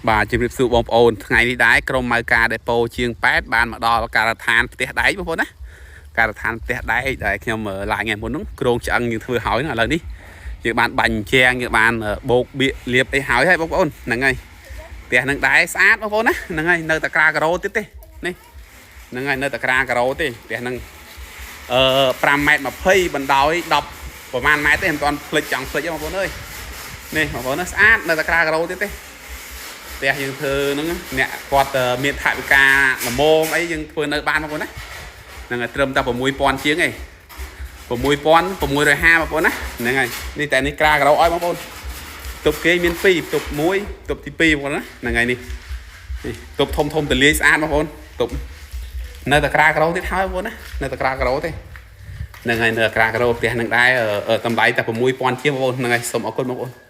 បាទជំរាបសួរបងប្អូនថ្ងៃនេះដែរក្រុមម៉ៅការដេប៉ូជាង8បានមកដល់ការដ្ឋានផ្ទះដែកបងប្អូនណាការដ្ឋានផ្ទះដែកដែលខ្ញុំឡាយថ្ងៃមុនហ្នឹងគ្រោងឆ្អឹងយើងធ្វើហើយហ្នឹងឥឡូវនេះយើងបានបាញ់ជាងយើងបានបោកបៀកលាបអីហើយហើយបងប្អូនហ្នឹងហើយផ្ទះហ្នឹងដែរស្អាតបងប្អូនណាហ្នឹងហើយនៅតែក្រាការ៉ូទៀតទេនេះហ្នឹងហើយនៅតែក្រាការ៉ូទេផ្ទះហ្នឹងអឺ5ម៉ែត្រ20បណ្ដោយ10ប្រហែលម៉ែត្រទេមិនទាន់ភ្លេចចង់ភ្លេចទេបងប្អូនអើយនេះបងប្អូនណាស្អាតនៅតែក្រាការ៉ូទៀតទេ ផ្ទះយើងធ្វើហ្នឹងអ្នកគាត់មានថវិកាល្មមអីយើងធ្វើនៅបានបងប្អូនណាហ្នឹងហើយត្រឹមតែ6000ជាងឯង6650បងប្អូនណាហ្នឹងហើយនេះតែនេះក្រាការ៉ូឲ្យបងប្អូនទប់គេមាន2ទប់1ទប់ទី2បងប្អូនណាហ្នឹងហើយនេះនេះទប់ធំធំទលាយស្អាតបងប្អូនទប់នៅតែក្រាការ៉ូទៀតហើយបងប្អូនណានៅតែក្រាការ៉ូទេហ្នឹងហើយនៅក្រាការ៉ូផ្ទះហ្នឹងដែរតម្លៃតែ6000ជាងបងប្អូនហ្នឹងហើយសូមអរគុណបងប្អូន។